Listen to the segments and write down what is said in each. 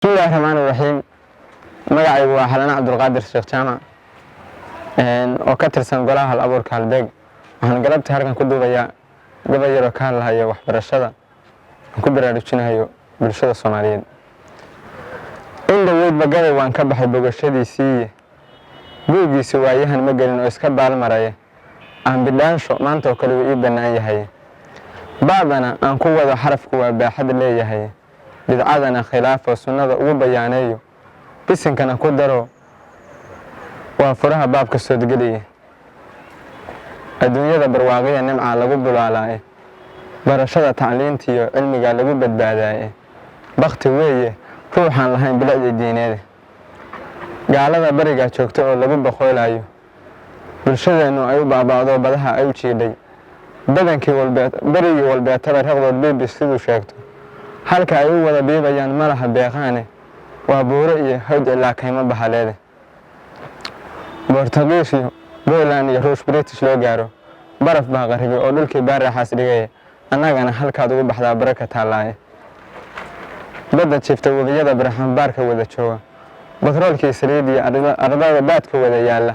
Bismillahi raxmaani raxiim. Magacaygu waa Xalane Cabdulqaadir Sheekh Jaamac oo ka tirsan golaha hal abuurka Halbeeg. Waxaan galabtii halkan ku duubayaa gabay yaroo ka hadlahayo waxbarashada, aan ku baraarujinahayo bulshada Soomaaliyeed. In dhoweydba gabay waan ka baxay bogashadiisiiye, buuggiisa waayahan ma gelin oo iska baalmaraya. Aan bidhaansho maanta oo kale wuu ii bannaan yahay. Bacdana aan ku wado xarafku waa baaxad leeyahay, bidcadana khilaafo sunnada ugu bayaaneeyo, bisinkana ku daro waa furaha baabka soodgeliya. Adduunyada barwaaqiya nimcaa lagu bulaalaaye, barashada tacliintiyo cilmigaa lagu badbaadaaye, bakti weeye ruuxaan lahayn bilicdii diineede. Gaalada barigaa joogta oo lagu boqoolayo, bulshadeennu ay u baaba'do badaha ay u jiidhay, badankii walbee berigii walbeetaba raqdood biibis siduu sheegto, halka ay u wada biibayaan malaha beeqaane, waa buuro iyo hawd ilaa kaymo bahaleede. Bortugiis iyo Poland iyo Ruush British loo gaaro, baraf baa qarribay oo dhulkii baaraxaas dhigaya, annagana halkaad ugu baxdaa baraka taallaaye. Badda jiifta, webiyada baraxanbaarka wada jooga, batroolkii saliidiyo ardada baadka wada yaalla,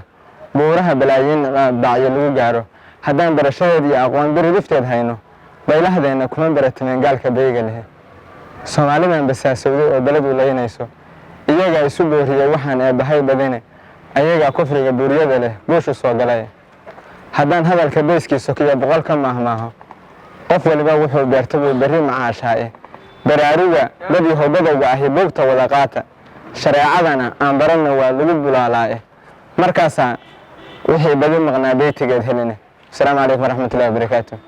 buuraha balaayiin bacyo lagu gaaro, haddaan barashadeed iyo aqoon beri lifteed hayno, baylahdeenna kuma baratimeen gaalka bayga lehe. Soomaalidan basaasowday oo beladu laynayso, iyagaa isu booriyey waxaan eebbahay badine, ayagaa kufriga buuryada leh buushu soo galay. Haddaan hadalka bayskiisa kiyo 100 ka maahmaaho, qof waliba wuxuu beerta buu berri macaashaaye. Baraaruga dad yahow badowga ahi, buugta wada qaata, shareecadana aan baranna, waa lagu bulaalaaye. Markaasaa wixii badi maqnaa beytigeed heline. Asalaamu calaykum waraxmatullahi wabarakaatu.